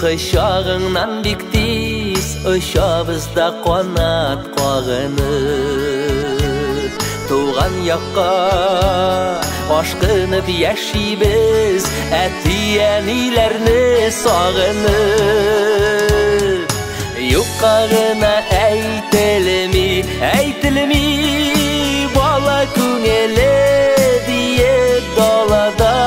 Кочагыңнан бик тиз очабыз да канат кагынып. Туган якка ашкынып яшибез, әти-әниләрне сагынып. Юкка гына әйтелми, әйтелми бала күңеле диеп далада,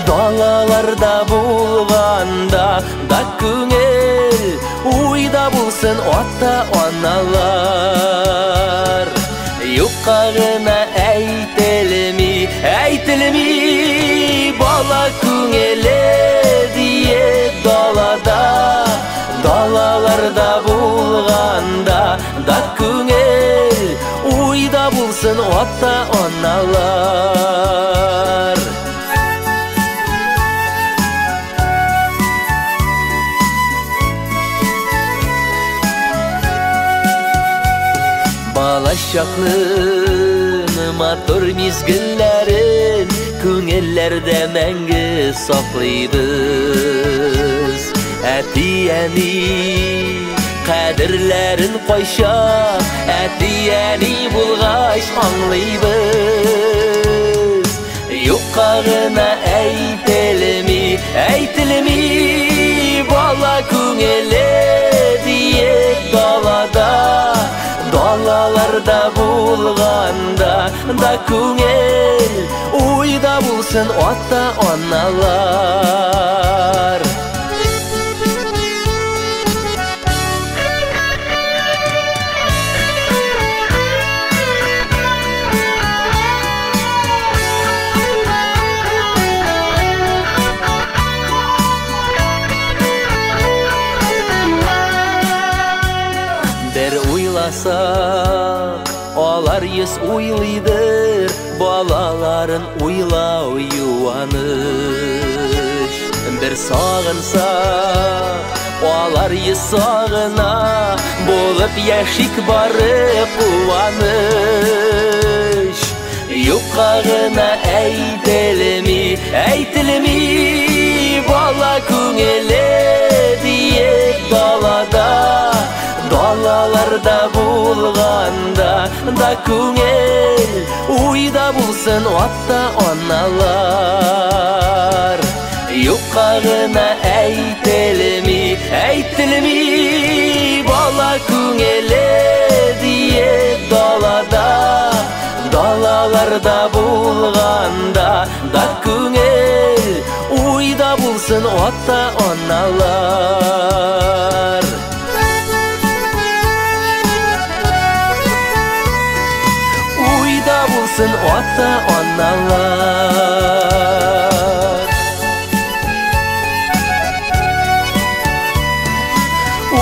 далаларда булганда да күңел уйда булсын ата-аналар. Юкка гына әйтелми, әйтелми бала күңеле диеп далада, далаларда булганда да күңел уйда булсын ата-аналар. Балачакның матур мизгелләрен күңелләрдә мәңге саклыйбыз. Әти-әни кадерләрен кайчак әти-әни булгач аңлыйбыз. Юкка гына әйтелми, әйтелми бала күңеле диеп далада, далаларда булганда да күңел уйда булсын ата-аналар. Бер уйласак, алар йөз уйлыйдыр, балаларын уйлау юаныч. Бер сагынсак, алар йөз сагына, булып яшик бары куаныч. Юкка гына әйтелми, әйтелми бала күңеле диеп далада, далаларда булганда да күңел уйда булсын ата-аналар. Юкка гына әйтелми, әйтелми бала күңеле диеп далада, далаларда булганда да күңел уйда булсын ата-аналар. Уйда булсын ата-аналар.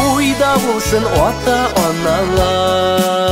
Уйда булсын ата-аналар.